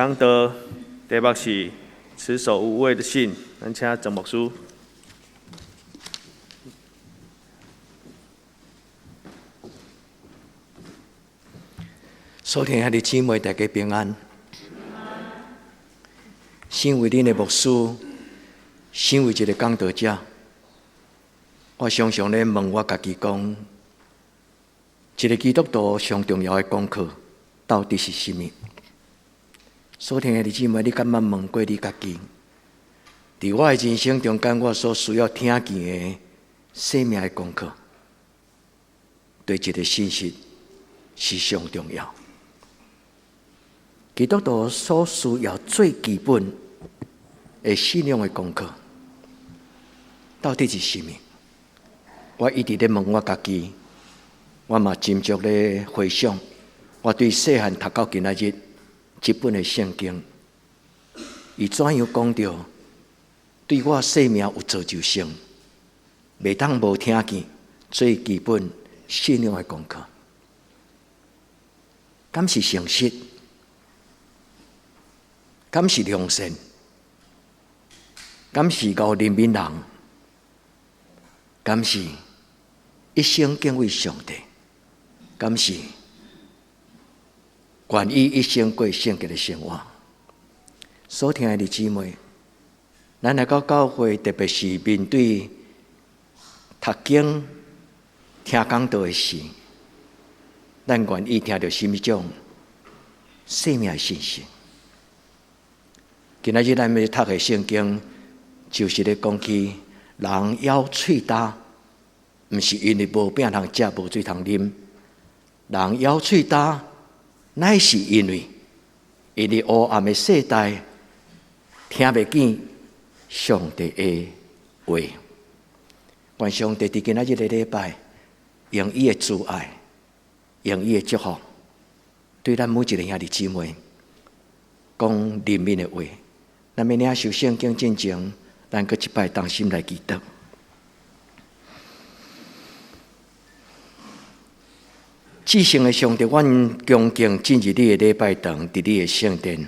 講道，題目是持守無偽的信。咱請鄭牧師。所聽兄弟姊妹，大家平安。身為恁的牧師，身為一個講道者，我常常咧問我家己講，一個基督徒上重要的功課到底是啥物？所聽兄弟姊妹，你敢捌問過你家己？佇我的人生中間，我所需要聽見的生命的功課，對一個信息是上重要。基督徒所需要最基本的信仰的功課，到底是啥物？我一直咧問我家己，我嘛斟酌咧回想，我對細漢讀到今仔日這本的聖經，伊怎樣講著對我生命有造就性，袂當無聽見最基本信仰的功課，敢是誠實？敢是良善？敢是𠢕憐憫人？敢是一生敬畏上帝？敢是願意一生過聖潔的生活？所聽的姊妹，咱來到教會，特別是面對讀經、聽講道的時，咱願意聽著啥物種生命的信息？今仔日咱欲讀的聖經，就是咧講起人咬喙焦，毋是因為無餅通食、無水通啉。人咬喙焦，乃是因為𪜶佇黑暗的世代聽袂見上帝的話。願上帝佇今仔日的禮拜，用伊的慈愛，用伊的祝福，對咱每一个兄弟姊妹講憐憫的話。咱欲領受聖經進前，咱閣一擺同心來祈禱。至聖的上帝，阮恭敬進入你的禮拜堂，佇你的聖殿，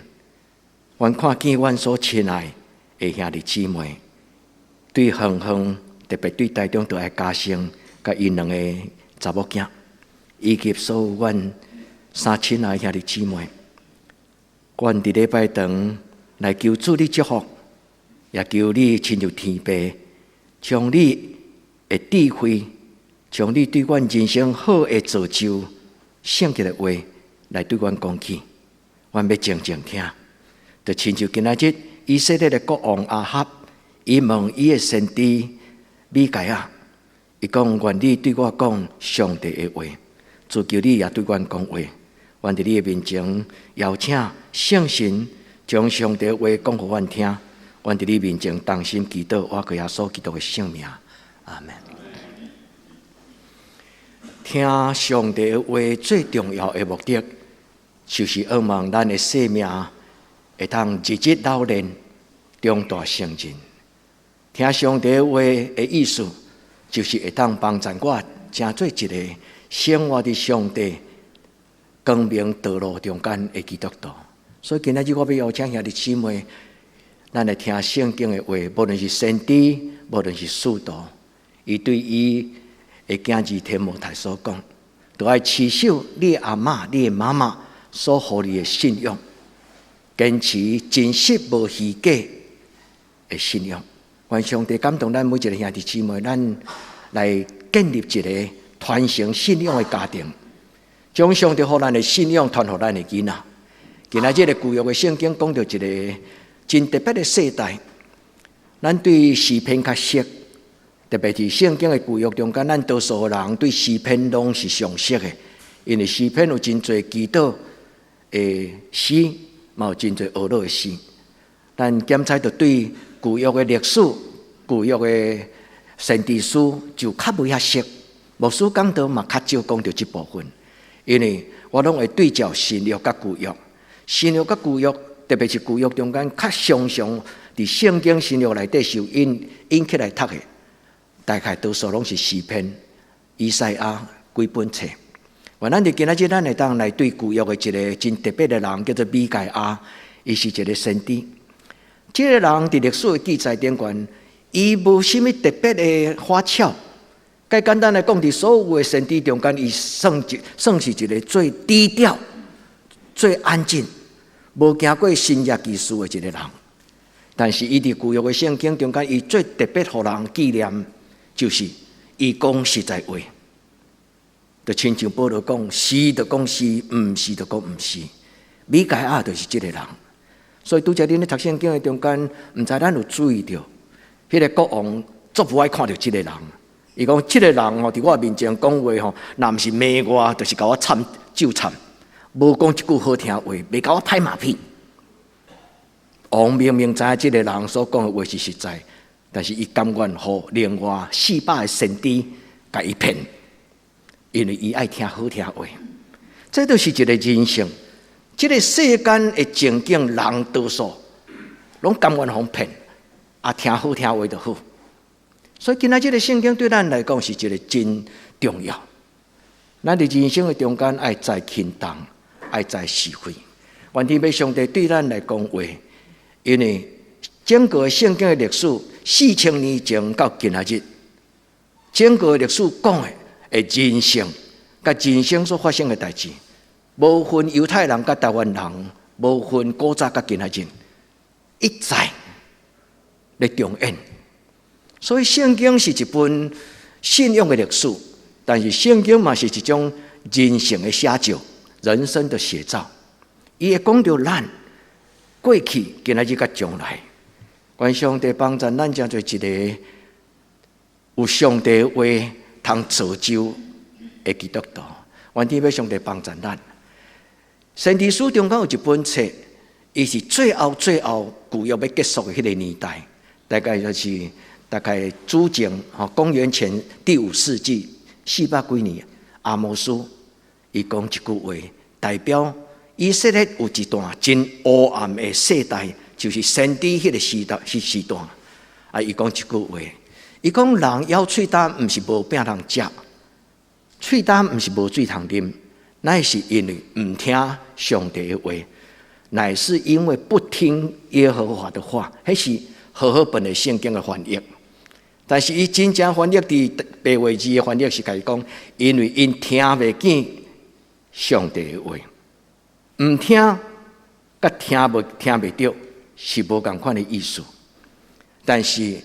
阮看見阮所親愛的兄弟姊妹，對遠遠，特別對台中道的家生，佮𪜶兩個查某囝，以及所有阮三親愛的兄弟姊妹，阮佇禮拜堂來求主你祝福，也求你親像天父，將你的智慧，將你對阮人生好的造就、聖潔的話來對阮講起，阮欲靜靜聽。就親像今仔日以色列的國王亞哈，伊問伊的先知米該亞，伊講願你對我講上帝的話，主求你也對阮講話。阮佇你的面前邀請聖神將上帝的話講予阮聽。阮佇你面前同心祈禱，倚靠耶穌基督的聖名，阿們。聽上帝的話最重要的目的，就是向望咱的生命會當日日老練，長大成人。聽上帝的話的意思，就是會當幫助我成做一個生活佇上帝光明道路中間的基督徒。所以今仔日我欲邀請兄弟姊妹，咱來聽聖經的話，無論是先知，無論是使徒，伊對伊的囝兒提摩太所講，著愛持守你的阿嬤、你的媽媽所予你的信仰，堅持真實無虛假的信仰。願上帝感動咱每一個兄弟姊妹，咱來建立一個傳承信仰的家庭，將上帝予咱的信仰傳予咱的囡仔。今仔這个舊約的聖經講著一個真特別的世代，咱對詩篇較熟，特別佇聖經的舊約中間，咱多數人對詩篇攏是常識的，因為詩篇有真濟祈禱的詩，嘛有真濟哀樂的詩。咱檢查著對舊約的歷史、舊約的先知書就較無遐熟，牧師講道嘛較少講著這部分，因為我攏會對照新約佮舊約。新約佮舊約，特別是舊約中間，較常常佇聖經新約內底受引引起來讀的，大概多數攏是詩篇、以賽亞幾本冊。原咱佇今仔日，咱會當來對舊約的一個真特別的人，叫做米該亞。伊是一个先知。這個人佇歷史的記載頂懸，伊無啥物特別的花俏。較簡單來講，佇所有的先知中間，伊算是一個最低調、最安靜、無行過神蹟奇事的一個人。但是，伊佇舊約的聖經中間，伊最特別予人紀念，就是伊講實在話。就親像保羅講，是就講是，毋是就講毋是。米該亞就是這個人。所以拄才恁咧讀聖經的中間，毋知咱有注意著，彼個國王足無愛看著這個人。伊講這個人吼，佇我面前講話吼，若毋是罵我，就是共我讖咒讖，無講一句好聽話，袂共我拍馬屁。王明明知影這個人所講的話是實在，但是伊甘願予另外400個先知共伊騙，因為伊愛聽好聽話。這就是一個人性。這個世間的情景，人多數攏甘願予騙，啊，聽好聽話就好。所以今仔這個聖經對咱來講是一個真重要。咱佇人生的中間愛知輕重，愛知是非。願天父上帝對咱來講話，因為整個聖經的歷史4000年前到今仔日，整個歷史講的人性，佮人生所發生的代誌，無分猶太人佮台灣人，無分古早佮今仔日，一再咧重演。所以聖經是一本信仰的歷史，但是聖經嘛是一種人性的寫照，人生的寫照。伊會講著咱過去、今仔日佮將來。願上帝幫助咱，成做一個有上帝話通造就的基督徒。願天父上帝幫助咱。先知書中間有一本冊，伊是最後最後舊約欲結束的彼個年代，大概就是大概主前吼，公元前第五世紀四百幾年，阿摩司伊講一句話，代表以色列有一段真黑暗的世代，就是先知彼個時代是時段。啊，伊講一句話，伊講人枵喙焦，毋是無餅通食，喙焦毋是無水通啉，乃是因為毋聽上帝的話，乃是因為不聽耶和華的話，彼是和合本的聖經的翻譯。但是伊真正翻譯佇白話字的翻譯是共伊講，因為𪜶聽袂見上帝的話，毋聽佮聽袂著是無仝款的意思。但是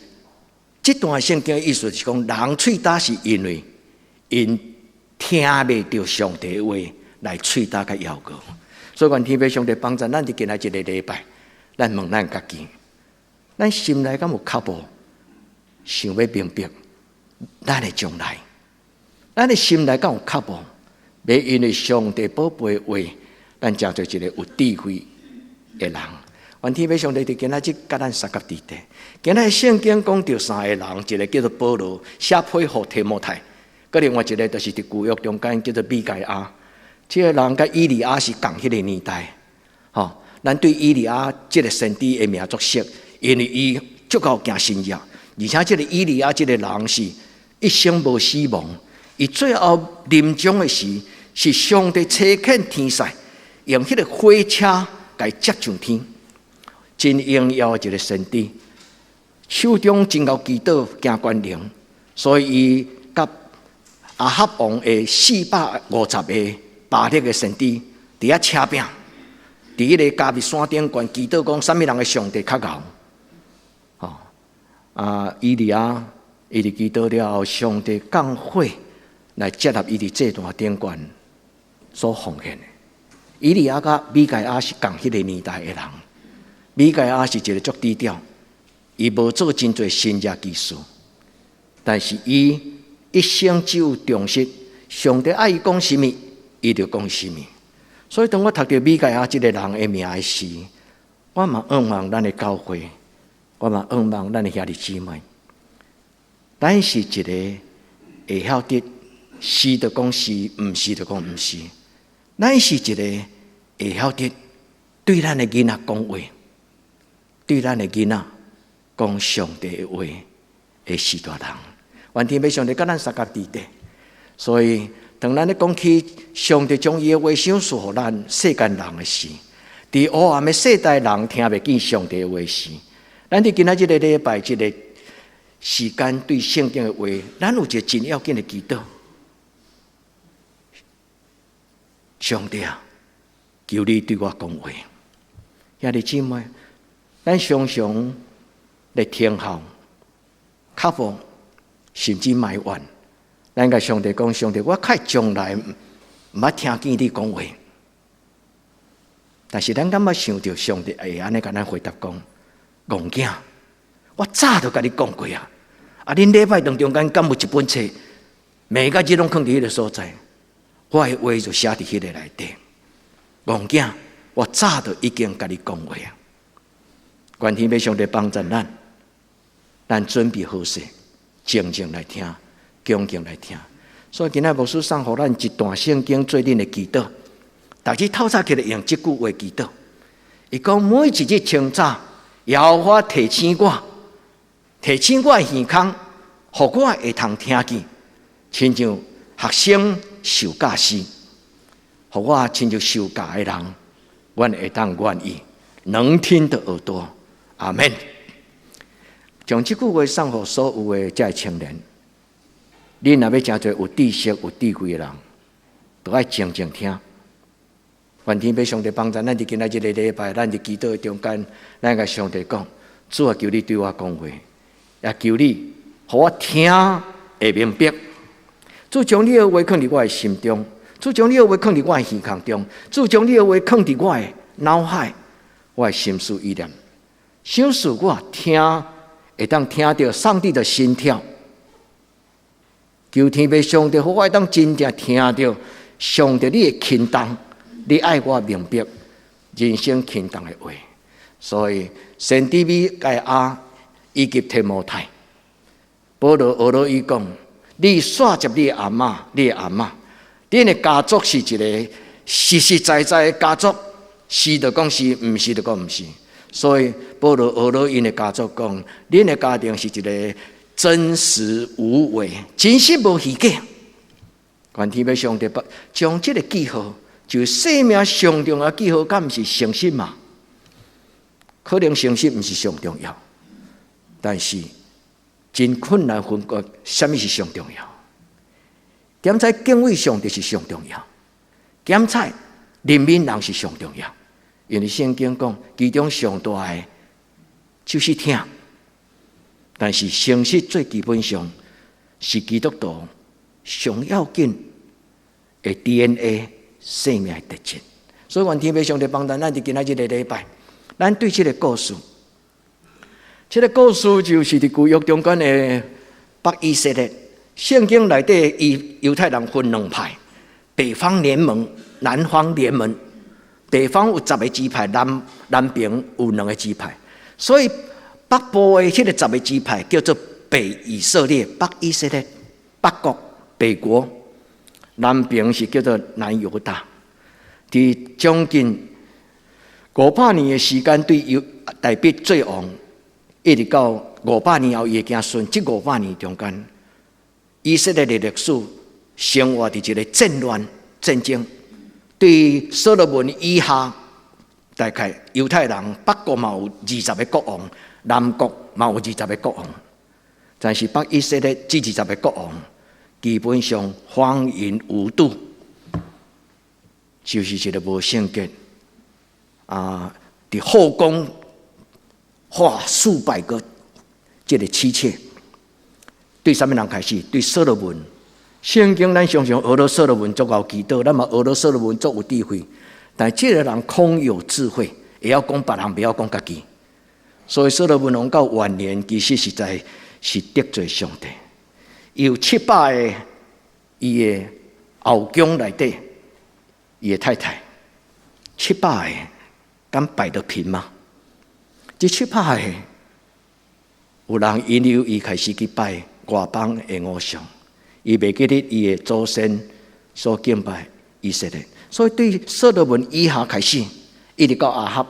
這段聖經的意思是講，人喙焦是因為𪜶聽袂著上帝的話來喙焦佮枵餓。所以願天父上帝幫助咱佇今仔這個禮拜，咱問咱家己，咱心內敢有腳步，想欲明白咱的將來？咱的心內敢有腳步，欲因為上帝寶貝的話，咱成做一個有智慧的人。願天父上帝佇今仔日佮咱相佮佇底。今仔日聖經講著三個人，一個叫做保羅，寫批予提摩太；閣另外一個就是佇舊約中間叫做米該亞。這個人佮以利亞是仝彼個年代。吼，咱對以利亞這個先知的名足熟，因為伊足夠行神蹟，而且這個以利亞這個人是一生無死亡，伊最後臨終的時，是上帝差遣天使用彼個火車共伊接上天，真榮耀的一個先知，手中真𠢕祈禱行權能，所以伊佮亞哈王的450個巴力的先知佇遐車拚，佇彼個迦密山頂懸祈禱講，啥物人的上帝較𠢕？吼啊！以利亞伊佇祈禱了後，上帝降火來接納伊佇祭壇頂懸所奉獻的。以利亞佮米該亞是仝彼個年代的人。米該亞是一個足低調，伊無做真濟神蹟奇事，但是伊一生只有忠實，上帝愛伊講啥物，伊就講啥物。所以當我讀著米該亞這個人的名時，我嘛向望咱的教會，我嘛向望咱的兄弟姊妹，咱是一個會曉得是就講是，毋是就講毋是。咱是一個會曉得對咱的囡仔講話，對咱的囡仔講上帝的話的序大人。願天父上帝佮咱相佮佇底。所以，當咱咧講起上帝將伊的話賞賜予咱世間人的時，佇黑暗的世代，人聽袂見上帝的話時，咱佇今仔這個禮拜這個時間對聖經的話，咱有一個真要緊的祈禱。上帝啊，求你對我講話。兄弟姊妹，咱常常咧聽候、磕步，甚至埋怨。咱共上帝講：上帝，我較從來毋捌聽見你講話。但是咱敢捌想著上帝會按呢共咱回答講：戇囝，我早就共你講過啊！啊，恁禮拜堂中間敢有一本冊，每個日攏囥佇彼个所在，我的話就寫佇彼个內底。戇囝，我早就已經共你講話啊！願天父上帝幫助咱，咱準備好勢，靜靜來聽，恭敬來聽。所以今仔牧師送予咱一段聖經做恁的祈禱。逐日透早起來用這句話祈禱。伊講每一日清早，耶和華提醒我，提醒我的耳孔，予我會通聽見，親像學生受教時，予我親像受教的人，阮會當願意能聽的耳朵。阿門。將這句話送予所有的這个青年，恁若欲成做有知識、有智慧的人，都愛靜靜聽。願天父上帝幫助咱，佇今仔這个禮拜，咱佇祈禱的中間，咱共上帝講：主啊，求你對我講話，也求你予我聽會明白。主將你的話囥佇我的心中，主將你的話囥佇我的耳孔中，主將你的話囥佇我的腦海，我的心思意念，賞賜我聽會當聽著上帝的心跳。求天父上帝，予我會當真正聽著上帝你的輕重。你愛我明白人生輕重的話，所以先知米該亞以及提摩太，保羅學了伊講：你煞接你的阿嬤，你的阿嬤，恁的家族是一個實實在在的家族，是就講是，毋是就講毋是。所以保羅學了𪜶的家族講：恁的家庭是一個真實無偽、真實無虛假。願天父上帝將這個記號。就生命上重要記號，敢毋是誠實嘛？可能誠實毋是上重要，但是真困難分割，啥物是上重要？檢採敬畏上帝是上重要，檢採憐憫人是上重要。因為聖經講，其中上大的就是疼。但是誠實最基本上是基督徒上要緊的 DNA。生命的特質，所以願天父上帝幫助咱，佇今仔這个禮拜，咱對這个故事，這个故事就是佇舊約中間的北以色列。聖經內底，伊猶太人分兩派，北方聯盟、南方聯盟。北方有十个支派，南邊有兩個支派。所以北部的彼个十个支派叫做北以色列，北以色列，北國，北國。南邊是叫做南猶大，佇將近500年的時間，對猶大衛做王，一直到五百年後，伊的子孫。這五百年中間，以色列的歷史生活佇一個戰亂戰爭。對所羅門以下，大概猶太人北國嘛有20個國王，南國嘛有二十個國王，但是北以色列這二十個國王，基本上荒淫無度，就是一個無聖潔啊！佇後宮花數百個這個妻妾，對啥物人開始？對所羅門。聖經咱常常學著所羅門足𠢕祈禱，咱嘛學著所羅門足有智慧。但這個人空有智慧，會曉講別人，袂曉講家己。所以所羅門王到晚年，其實實在是得罪上帝。有700個伊的後宮內底，伊的太太七百個，敢擺得平嗎？這七百個有人引誘伊開始去拜外邦的偶像，伊袂記得伊的祖先所敬拜以色列，所以對所羅門以下開始，一直到亞哈，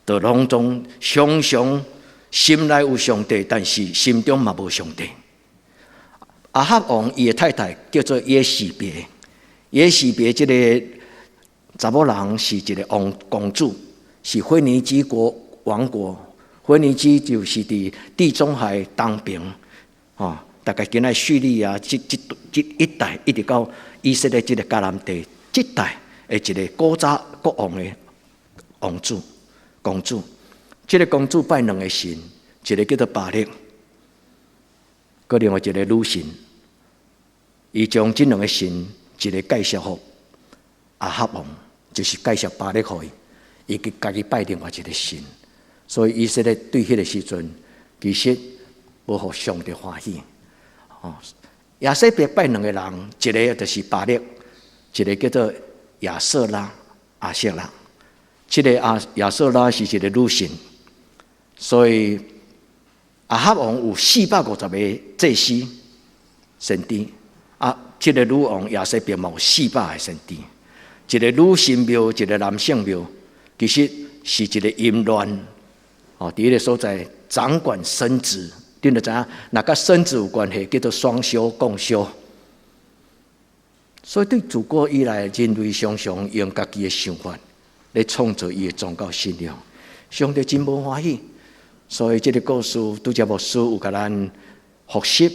就攏總常常心內有上帝，但是心中嘛無上帝。亞哈王伊的太太叫做耶洗別，耶洗別這个查某人是一个王公主，是腓尼基國王國。腓尼基就是佇地中海東邊，吼，大概今仔敘利亞這一帶，一直到以色列這个迦南地這帶的一个古早國王的王子公主。這个公主拜兩个神，一个叫做巴力，閣另外一个女神。伊將這兩个神一个介紹予亞哈王，就是介紹巴力予伊，伊家己拜另外一个神。所以以色列對彼个時陣，其實無予上帝歡喜。哦，亞洗別拜兩个人，一个就是巴力，一个叫做亞舍拉、亞舍拉。這个亞亞舍拉是一个女神，所以亞哈王有450個祭司先知，啊，這个女王亞洗別嘛有400個先知，一个女神廟，一个男性廟，其實是一个淫亂。哦，佇彼个所在掌管生殖，恁就知影，若佮生殖有關係，叫做雙修共修。所以對自古以來，人類常常用家己的想法來創造伊的宗教信仰，上帝真無歡喜。所以這个故事拄才牧師有共咱複習，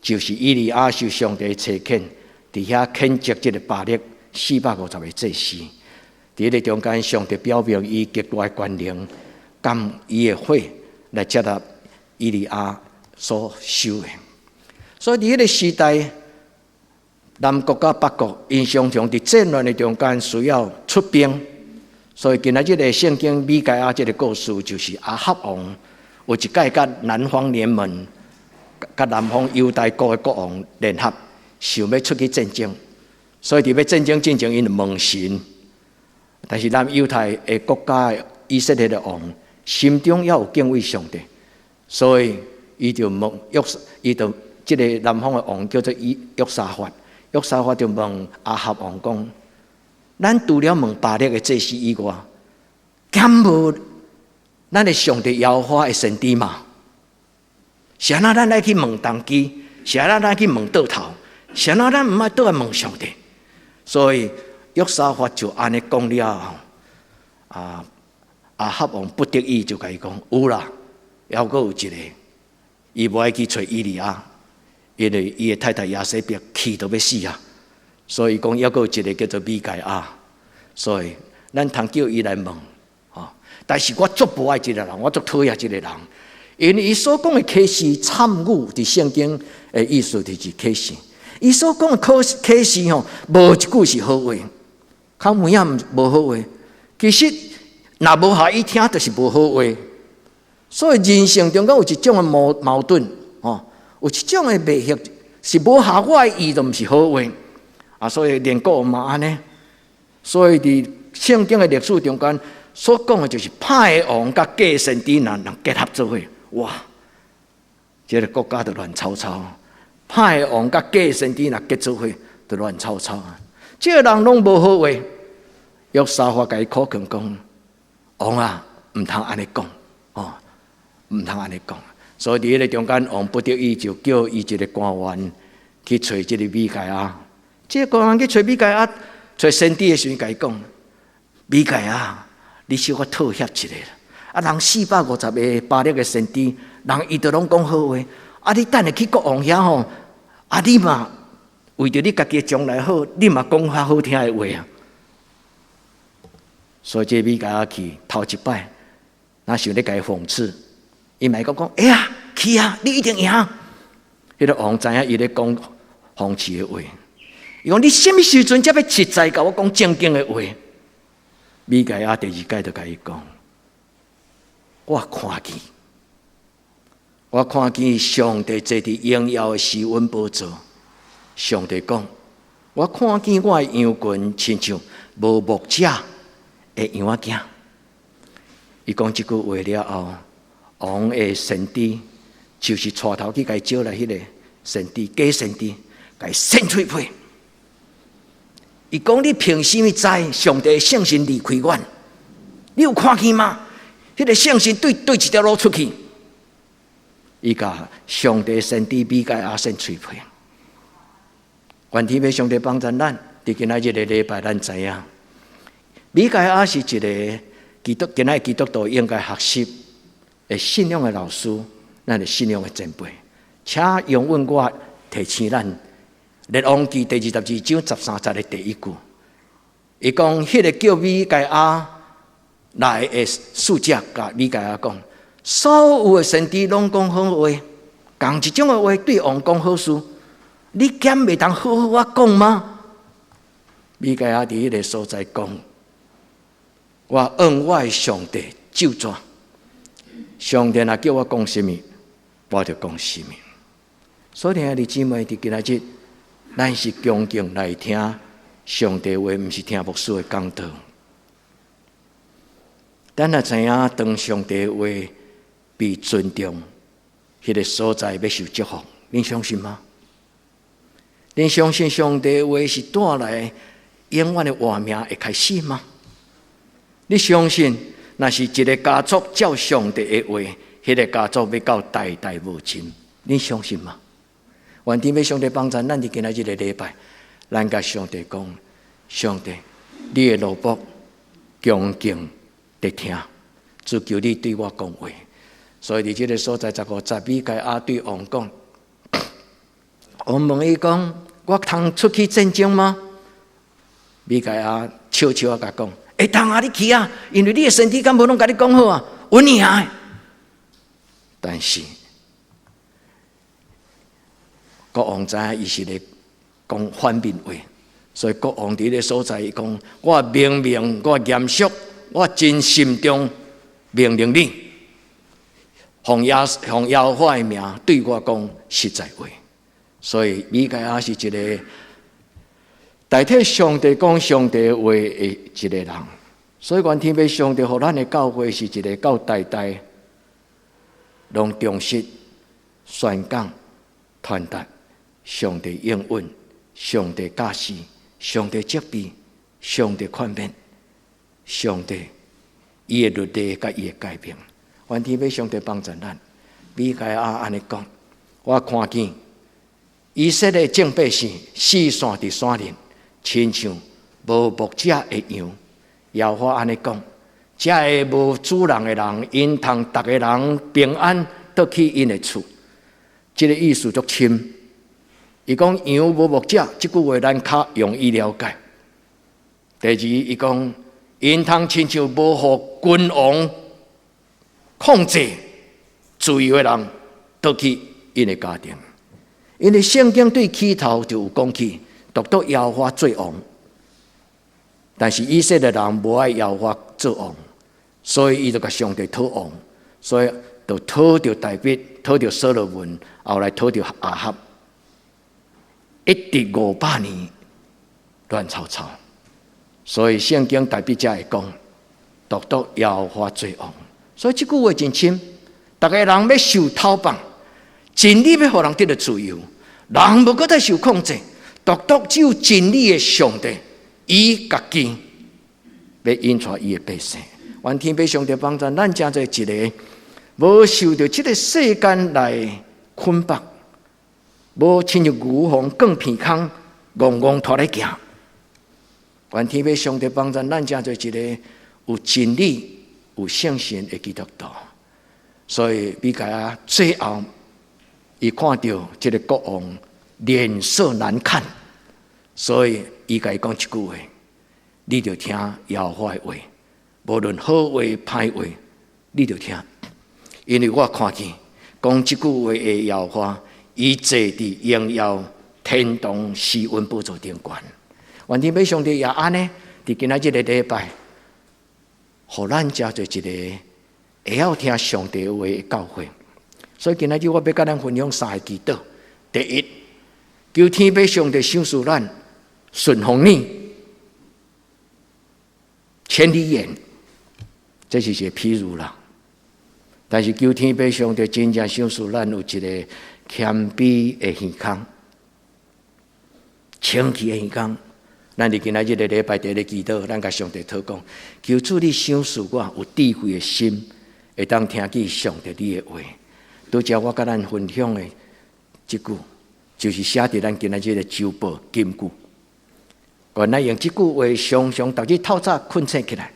就是以利亞受上帝差遣，佇遐譴責這个巴力450個祭司。佇彼个中間，上帝表明伊極大的權能。含伊的火來接納以利亞所修的，所以佇彼个時代，南國佮北國𪜶常常佇戰亂的中間需要出兵，所以今仔日个聖經米該亞這个故事，就是亞哈王有一擺佮南方聯盟，佮南方猶大國的國王聯合，想欲出去戰爭，所以佇欲戰爭進前，𪜶就問神，但是咱猶太的國家以色列的王，心中猶有敬畏上帝，所以伊就問約，伊就這个南方的王叫做伊約沙法，約沙法就問亞哈王講：咱除了問巴力的祭司以外，敢無咱的上帝耶和華的先知嗎？是按怎咱愛去問童乩？是按怎咱去問桌頭？是按怎咱毋愛倒來問上帝？所以約沙法就按呢講了後，啊。亞哈王不得已就共伊講：有啦，猶閣有一个，伊無愛去揣以利亞，因為伊的太太亞洗別氣到欲死啊，所以講猶閣有一个叫做米該亞，所以咱通叫伊來問，吼。但是我足無愛這个人，我足討厭這个人，因為伊所講的啟示讖語，佇聖經的意思就是啟示。伊所講的啟示吼，無一句是好話，較有影無好話。其實若無予伊聽，就是無好話。所以人生中間有一種的矛盾，吼，有一種的袂協，是無合我的意，就毋是好話。啊，所以連國王嘛按呢。所以佇聖經的歷史中間所講的，就是歹的王佮假先知若人結合做伙，哇！這个國家就亂糟糟。歹的王佮假先知若結做伙，就亂糟糟啊！這个人攏無好話，約沙法共伊苦勸講：王啊，毋通按呢講，哦，毋通按呢講。所以佇彼个中間，王不得已就叫伊一个官員去揣這个米該亞。這个官員去揣米該亞，揣先知的時陣，共伊講：米該亞，你小可妥協一下啦。啊，人450個巴力的先知，人伊都攏講好話。啊，你等下去國王遐吼，啊，你嘛為著你家己的將來好，你嘛講較好聽的話啊。所以這米該亞去頭一擺，若想咧共伊諷刺，伊嘛會講講，會啊，去啊，你一定贏。彼个王知影伊咧講諷刺的話，伊講你啥物時陣才欲實在共我講正經的話？米該亞第二擺就共伊講，我看見，我看見上帝坐佇榮耀的施恩寶座。上帝講，我看見我的羊群親像無牧者的羊仔囝。伊講這句話了後，王的先知就是帶頭去共伊招來彼个先知，假先知，共伊扇喙皮。伊講你憑啥物知上帝聖神離開阮？你有看見嗎？彼个聖神對佗一條路出去？伊共上帝先知米該亞扇喙皮。願天父上帝幫助咱，佇今仔日个禮拜，咱知影米該亞是一个基督今仔基督徒應該學習的信仰的老師，咱的信仰的前輩，請容允我提醒咱，列王紀第22章13節的第一句，伊講彼個叫米該亞來的使者，共米該亞講，所有的先知攏講好話，仝一種的話對王講好事，你敢袂當好好仔講嗎？米該亞佇彼个所在講，我按我的上帝咒詛，上帝若叫我講啥物，我就講啥物。所以兄弟姊妹，佇今仔日，咱是恭敬來聽上帝話，毋是聽牧師的講道。咱若知影，當上帝話被尊重，彼个所在欲受祝福，恁相信嗎？恁相信上帝話是帶來永遠的活命的開始嗎？你相信，若是一个家族照上帝的話，彼个家族欲到代代無盡，你相信嗎？願天父上帝幫助咱佇今仔這个禮拜，咱共上帝講：上帝，你的奴僕恭敬佇聽，只求你對我講話。所以佇這个所在15節，米該亞對王講：王問伊講，我通出去戰爭嗎？米該亞笑笑仔共伊講：會當啊，你去啊，因為你的先知敢無攏共你講好啊，穩贏。但是國王知影伊是咧講反面話，所以國王佇彼个所在伊講：我明明我嚴肅，我真慎重命令你，奉耶和華的名對我講實在話。所以米該亞是一个代替上帝講上帝話的一个人。所以願天父上帝予咱的教會是一个到代代攏忠實宣講傳達上帝應允、上帝教示、上帝責備、上帝勸勉、上帝伊的律例佮伊的誡命。願天父上帝幫助咱。米該亞按呢講，我看見以色列眾百姓四散佇山林，親像無牧者的羊。耶和華按呢講，這个無主人的人，𪜶通逐个人平安倒去𪜶的厝。這个意思足深。伊講羊無牧者，這句話咱較容易了解。第二，伊講𪜶通親像無予君王控制自由的人，倒去𪜶的家庭。因為聖經對起頭就有講起，獨獨耶和華做王，但是以色列人無愛耶和華做王，所以伊就共上帝討王，所以就討著大衛，討著所羅門，後來討著亞哈，一直500年亂糟糟。所以聖經大衛才會講，獨獨耶和華做王。所以這句話真深，逐个人欲受討放，真理欲予人得著自由，人無閣再受控制，獨獨只有真理的上帝，伊家己欲引帶伊的百姓。願天父上帝幫助咱，成做一个無受著這个世間來捆綁，無親像牛予捲鼻空，戇戇拖咧行。願天父上帝幫助咱，成做一个有真理、有聖神的基督徒。所以米該亞最後，伊看著這个國王臉色難看，所以伊共伊講一句話：你著聽耶和華的話，無論好話歹話，你著聽。因為我看見講這句話的耶和華，伊坐佇榮耀天堂施恩寶座頂懸。願天父上帝也按呢，佇今仔這个禮拜，予咱成做一個會曉聽上帝話的教會。所以今仔日我欲共咱分享三个祈禱。第一，求天父上帝賞賜咱順服耳、千里眼，這是一個譬喻啦。但是求天父上帝真正賞賜咱有一个謙卑的耳孔、清氣的耳孔。咱佇今仔這个禮拜佇咧祈禱，咱共上帝禱告，求主你賞賜我有智慧的心，會當聽見上帝你的話。拄才我共咱分享的這句，就是寫佇咱今仔這个週報金句。願咱用這句話，常常逐日透早睏醒起來。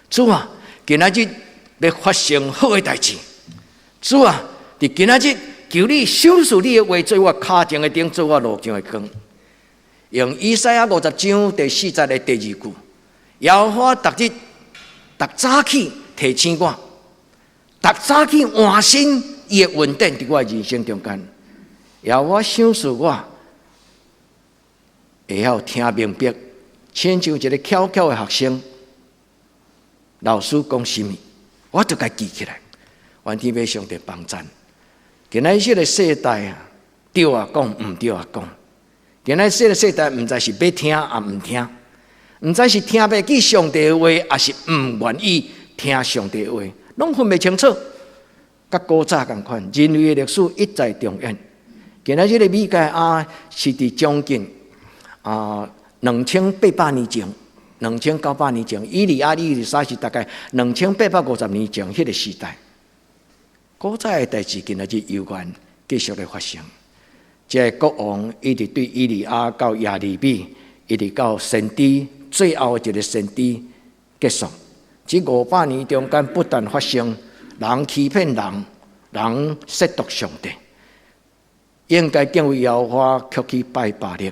主啊，今仔日欲發生好的代誌。主啊，佇今仔日求你賞賜你的話做我跤前的燈，做我路上的光。用以賽亞50章第4節的第二句，耶和華逐日逐早起提醒我，逐早起換新伊的恩典佇我的人生中間。耶和華賞賜我會曉聽明白，親像一个巧巧的學生，老師講啥物，我就共記起來。願天父上帝幫贊。今仔這個世代啊，對也講，毋對也講。今仔這個世代，毋知是欲聽抑毋聽，毋知是聽袂記上帝的話，抑是毋願意聽上帝的話，攏分袂清楚。佮古早仝款，人類的歷史一再重演。今仔這个米該亞是佇將近2800年前，2900年前，以利亞、以利沙是大概2850年前彼个時代。古早的代誌，今仔日猶原繼續咧發生。這个國王一直對以利亞到耶利米，一直到先知最後一个先知結束。這500年中間不斷發生人欺騙人，人褻瀆上帝。應該敬畏耶和華，卻去拜巴力，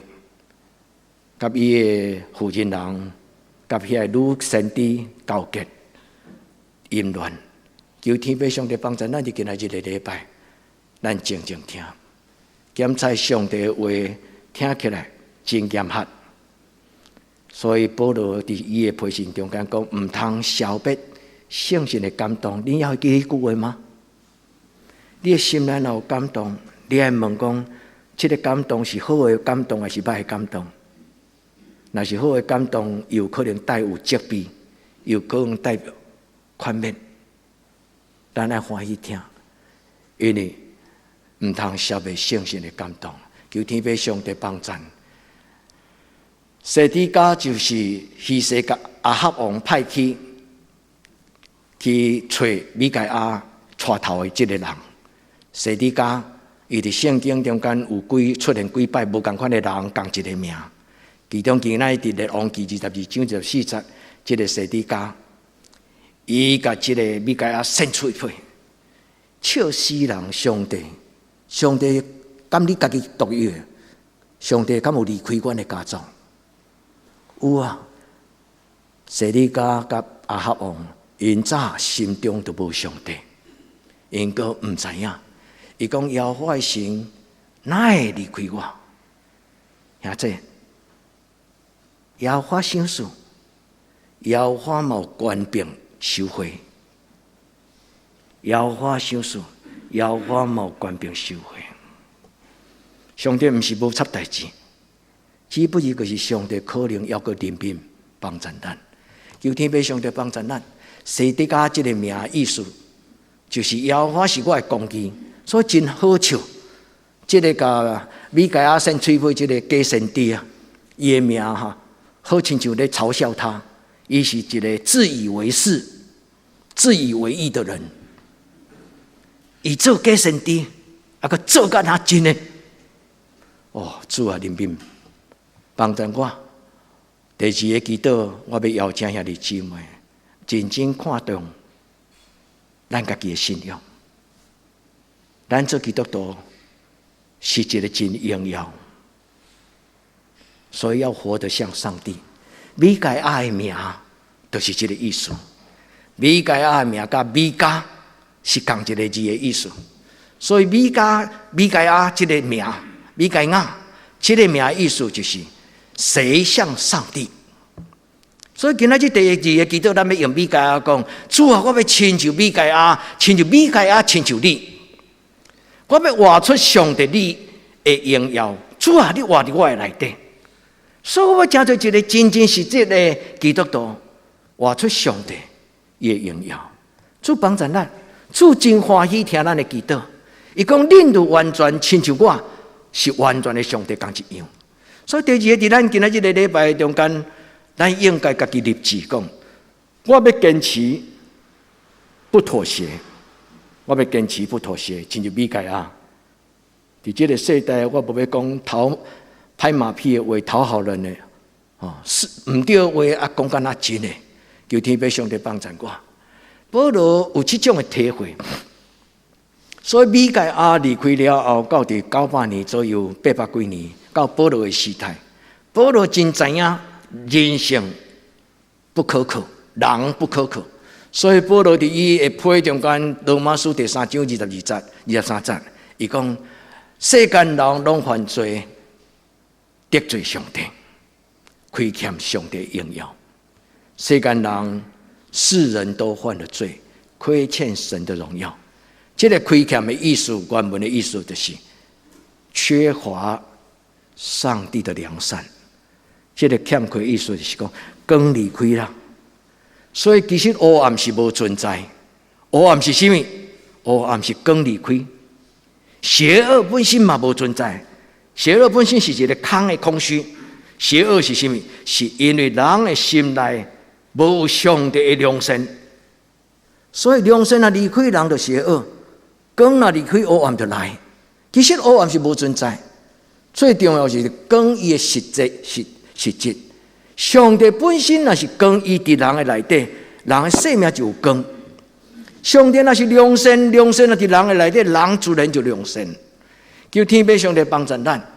佮伊的婦人人，佮彼个女先知勾結淫亂。求天父上帝幫助咱，佇今仔日个禮拜，咱靜靜聽，檢查上帝的話，聽起來真嚴格。所以保羅佇伊的批信中間講，毋通消滅聖神的感動。你猶會記彼句話嗎？你的心內若有感動，你愛問講，這个感動是好的感動，抑是歹的感動？若是好的感動，有可能帶有責備，有可能帶寬免。咱愛歡喜聽，因為毋通消滅聖神的感動。求天父上帝幫贊。西底家就是希西家亞哈王派去去揣米該亞帶頭的這个人。西底家伊佇聖經中間有幾出現幾擺無仝款的人，仝一个名。其中今仔佇列王紀22章24節，這个西底家，伊共這个米該亞扇喙皮，笑死人！上帝，上帝敢你家己獨有的？上帝敢有離開阮的家族？有啊，西底家佮亞哈王，𪜶早心中就無上帝，𪜶閣毋知影。伊講耶和華的神哪會離開我？兄弟，耶和華賞賜，耶和華嘛有權柄收回。耶和華賞賜，耶和華嘛有權柄收回。上帝毋是無插代誌，只不過就是上帝可能猶閣憐憫幫助咱。求天父上帝幫助咱。西底家這个名意思，就是耶和華是我的公義，所以真好笑。這个共米該亞扇喙皮這个假先知啊，伊的名哈，好親像咧嘲笑他，伊是一个自以為是、自以為義的人。伊做假先知，啊，閣做甲若真的。哦，主啊，憐憫幫助我。第二个祈禱，我欲邀請兄弟姊妹認真看重咱家己的信仰。咱做基督徒是一个真榮耀，所以要活得像上帝。米該亞的名就是這个意思。米該亞的名佮米迦是仝一个字的意思，所以米迦、米該亞這个名，米該亞這个名意思就是誰像上帝。所以今仔日第二个祈禱，咱欲用米該亞講：主啊，我欲親像米該亞，親像米該亞，親像你。我欲活出上帝你的榮耀。主啊，你活佇我的內底。所以我成做一个真真實實的基督徒，活出上帝伊的榮耀。主幫助咱，主真歡喜聽咱的祈禱。伊講：恁若完全親像我，是完全的上帝仝一樣。所以第二个，佇咱今仔日个禮拜中間，咱應該家己立志講：我欲堅持不妥協，我欲堅持不妥協，親像米該亞。佇這个世代，我無欲講討拍馬屁的話，討好人的，哦，是毋對的話啊，講甲若真的，求天父上帝幫助我。保羅有這種的體會，所以米該亞離開了後，到佇900年左右，800幾年，到保羅的時代，保羅真知影人性不可靠，人不可靠，所以保羅佇伊的批中間，羅馬書第三章22節、23節，伊講世間人攏犯罪，得罪上帝，虧欠上帝榮耀。世間人，世人都犯了罪，虧欠神的榮耀。這個虧欠的意思，原文的意思就是缺乏上帝的良善。這個欠缺意思就是講光離開啦。所以其實黑暗是無存在，黑暗是啥物？黑暗是光離開。邪惡本身嘛無存在，邪惡本身是一個空的空虛。邪惡是啥物？是因為人的心內無上帝的良善，所以良善若離開人就邪惡，光若離開黑暗就來。其實黑暗是無存在，最重要是光伊的實際實質。上帝本身若是光，伊佇人的內底，人的生命就有光。上帝若是良善，良善若佇人的內底，人自然就良善。求天父上帝幫助咱。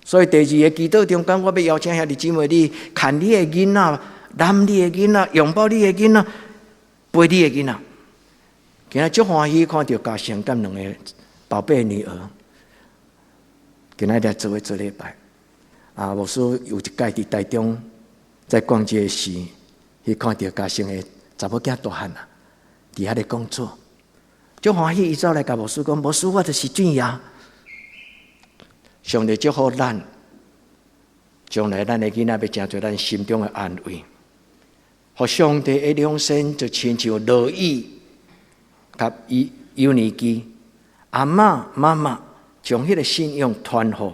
所以第二個祈禱中間，我欲邀請兄弟姊妹，你牽你的囡仔，攬你的囡仔，擁抱你的囡仔，陪你的囡仔。今仔足歡喜看著嘉誠佮兩個寶貝女兒，今仔來做伙做禮拜。啊，牧師有一擺佇台中在逛街時，去看著嘉誠的查某囝大漢啊，佇遐咧工作，足歡喜，伊走來共牧師講：牧師，我就是俊亞。上帝祝福咱，將來咱的囡仔欲成做咱心中的安慰，予上帝的良善就親像羅以佮伊友尼基阿嬤媽媽將彼個信仰傳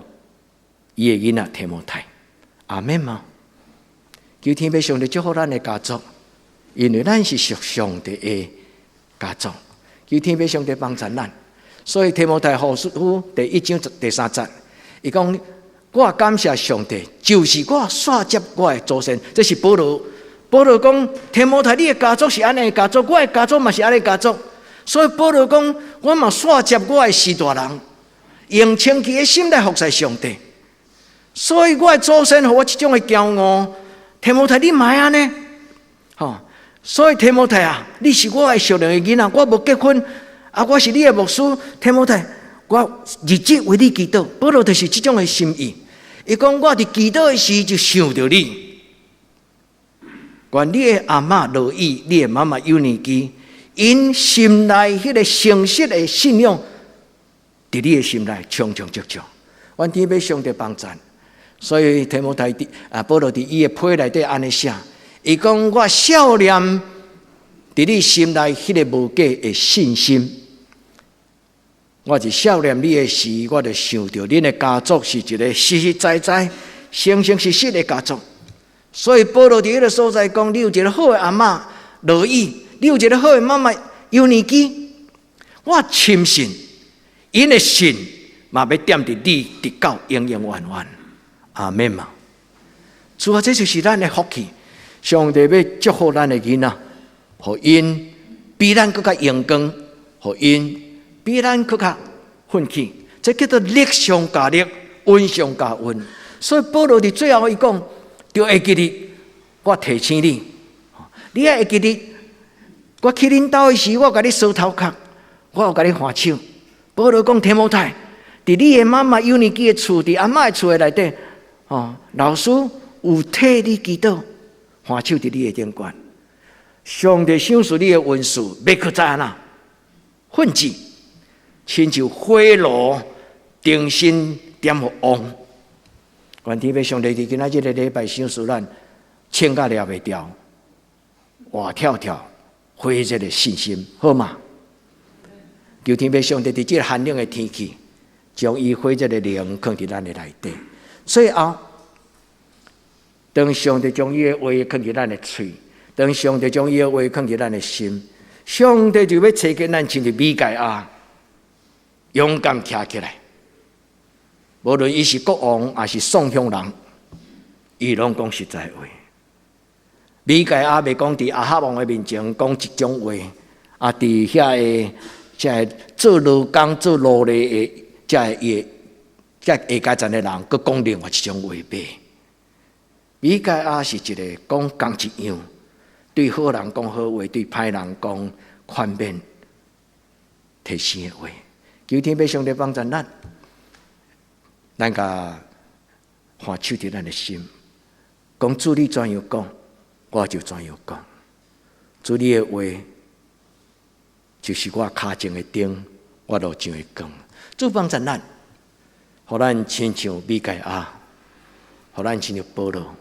予伊的囡仔提摩太，阿們嗎？求天父上帝祝福咱的家族，因為咱是屬上帝的家族。求天父上帝幫助咱，所以提摩太後書第一章第三節，伊講：我感謝上帝，就是我紲接我的祖先。這是保羅。保羅講：提摩太，你的家族是按呢的家族，我的家族嘛是按呢家族。所以保羅講：我嘛紲接我的序大人，用清氣的心來服侍上帝。所以我的祖先予我這種的驕傲，提摩太，你嘛愛按呢？吼！所以提摩太啊，你是我的屬靈的囡仔，我無結婚，啊，我是你的牧師，提摩太，我日日為你祈禱。保羅就是這種的心意。伊講我佇祈禱的時就想著你，願你的阿嬤羅以，你的媽媽友尼基，𪜶心內彼個誠實的信仰，佇你的心內充充足足。願天父上帝幫贊。所以提摩太佇啊，保羅佇伊的批內底按呢寫，伊講我數念佇你心內彼個無假的信心。我一數念你的時，我就想著恁的家族是一個實實在在、誠誠實實的家族。所以保羅佇彼個所在講，你有一個好的阿嬤羅以，你有一個好的媽媽友尼基。我深信，𪜶的信嘛欲踮佇你，直到永永遠遠。阿們嘛，主啊，這就是咱的福氣。上帝欲祝福咱的囡仔，予𪜶比咱閣較榮光，予𪜶比咱閣較奮起。這叫做力上加力，恩上加恩。所以保羅佇最後伊講，著會記得我提醒你，你愛會記得我去恁兜的時，我共你挲頭殼，我有共你牽手。保羅講提摩太，佇你的媽媽友尼基的厝，佇阿嬤的厝的內底，哦，老師有替你祈禱，牽手佇你的頂懸。上帝賞賜你的恩賜，欲閣再按怎奮起，親像火爐重新點予旺。願天父上帝佇今仔這個禮拜賞賜咱，穿甲掠袂牢，活跳跳，火熱的信心，好嗎？求天父上帝佇這個寒冷的天氣，將伊火熱的靈囥佇咱的內底。最後，當上帝將伊的話囥佇咱的喙，當上帝將伊的話囥佇咱的心，上帝就欲差遣咱親像米該亞，勇敢徛起來。無論伊是國王抑是宋鄉人，伊攏講實在話。米該亞袂講佇亞哈王的面前講一種話，啊，佇遐个遮个做勞工、做奴隸的遮个伊遮下階層的人，閣講另外一種話吧。米該亞是一個講仝一樣，對好人講好話，對歹人講寬免提醒的話。求天父上帝幫助咱，咱共看守佇咱的心，講主你怎樣講，我就怎樣講。主你的話就是我跤前的燈，我路上的光。主幫助咱，予咱親像米該亞，予咱親像保羅。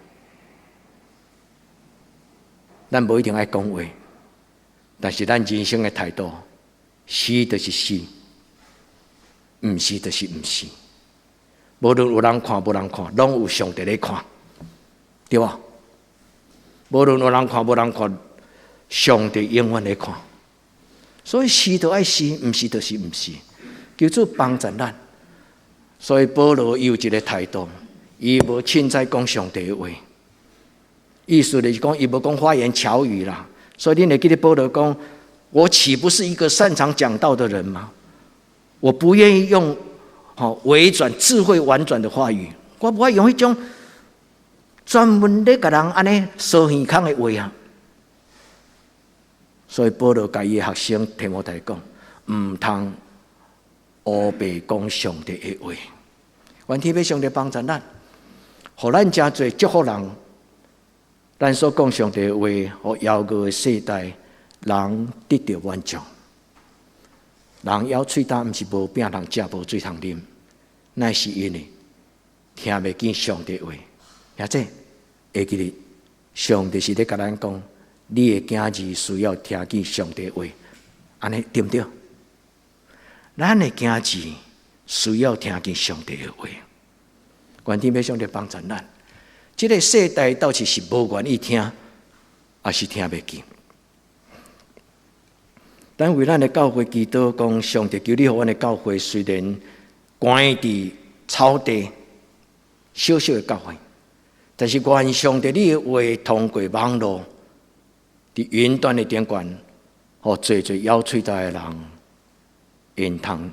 咱無一定愛講話，但是咱人生的態度，是就是是，毋是就是毋是。無論有人看無人看，攏有上帝咧看，對無？無論有人看無人看，上帝永遠咧看。所以是就愛是，毋是就是毋是。求主幫助咱。所以保羅伊有一個態度，伊無凊彩講上帝的話。意思就是講，伊無講花言巧語啦。所以恁會記得保羅講：我豈不是一個擅長講道的人嗎？我不願意用吼委轉、智慧婉轉的話語，我無愛用彼種專門咧共人按呢趖耳孔的話啊。所以保羅共伊的學生提摩太講：毋通烏白講上帝的話。願天父上帝幫助咱，予咱誠濟祝福人。咱所講上帝的話，予遙遠的世代人得著滿足。人枵喙焦，毋是無餅通食，無水通啉，乃是因為聽袂見上帝話。兄弟，會記得上帝是咧共咱講，你的囝兒需要聽見上帝話，按呢對毋對？咱的囝兒需要聽見上帝的話。願天父上帝幫助咱。這個世代到底是無願意聽，抑是聽袂見？咱為咱的教會祈禱，講上帝求你予阮的教會雖然關佇草地，小小的教會，但是願上帝你的話通過網路，佇雲端的頂懸，予濟濟枵喙焦的人，𪜶通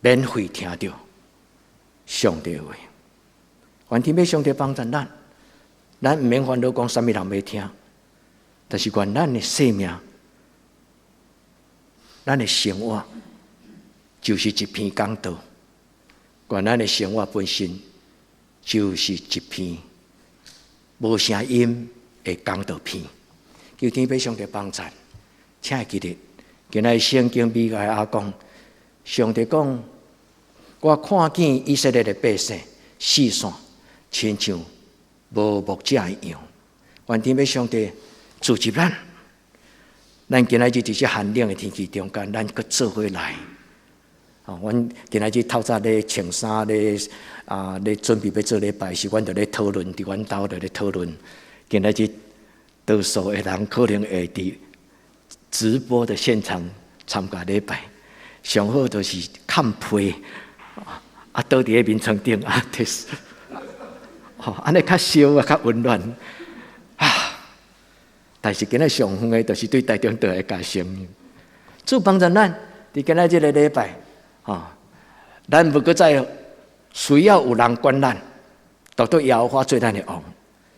免費聽著上帝的話。願天父上帝幫助咱，咱毋免煩惱講啥物人欲聽，但是願咱的生命、咱的生活，就是一篇講道。願咱的生活本身就是一篇無聲音的講道篇。求天父上帝幫助，請會記得，今仔日聖經米該亞講，上帝講，我看見以色列的百姓四散，親像無牧者的羊。願天父上帝組織咱，咱今仔日佇這寒冷的天氣中間，咱閣做伙來。啊，阮今仔日透早咧穿衫咧啊，咧準備欲做禮拜時，阮就咧討論，佇阮兜就咧討論。今仔日多數的人可能會佇直播的現場參加禮拜，上好就是蓋被，啊，倒佇咧眠床頂啊，吼，按呢較燒啊，較溫暖啊。但是今仔上遠的，就是對台中倒來嘉義。主幫助咱，佇今仔這个禮拜，吼，咱無閣再需要有人管咱，獨獨耶和華做咱的王。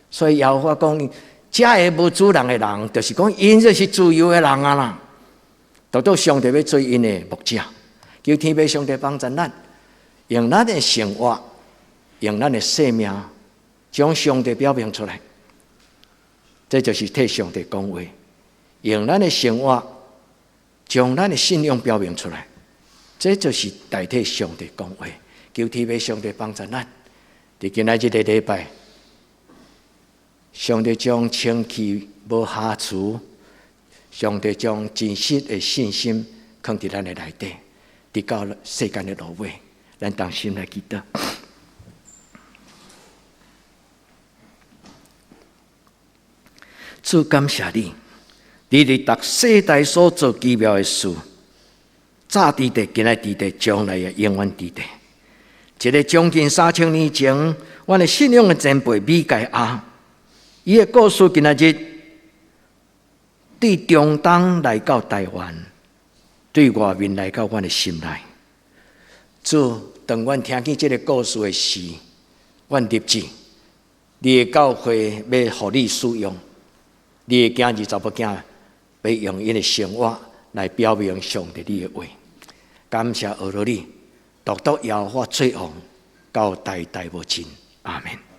所以耶和華講，遮个無主人的人，就是講𪜶這是自由的人啊啦。獨獨上帝欲做𪜶的牧者，求天父上帝幫助咱，用咱的生活，用咱的生命，將上帝表明出來。這就是替上帝講話，用咱的生活，將咱的信仰表明出來。這就是代替上帝講話，求天父上帝幫助咱。佇今仔這个禮拜，上帝將清氣無瑕疵，上帝將真實的信心囥佇咱的內底，直到世間的落尾，咱同心來祈禱。主感謝你，你佇逐世代所做奇妙的事，早佇地，今仔佇地，將來也永遠佇地。一个將近3000年前，阮的信仰的前輩米該亞，伊的故事今仔日對中東來到台灣，對外面來到阮的心內。主，當阮聽見這个故事的時，阮立志，你的教會欲予你使用，你的囝兒查某囝欲用𪜶的生活來表明上帝你的話。感謝阿羅你，獨獨耶和華做王，到代代無盡。阿們。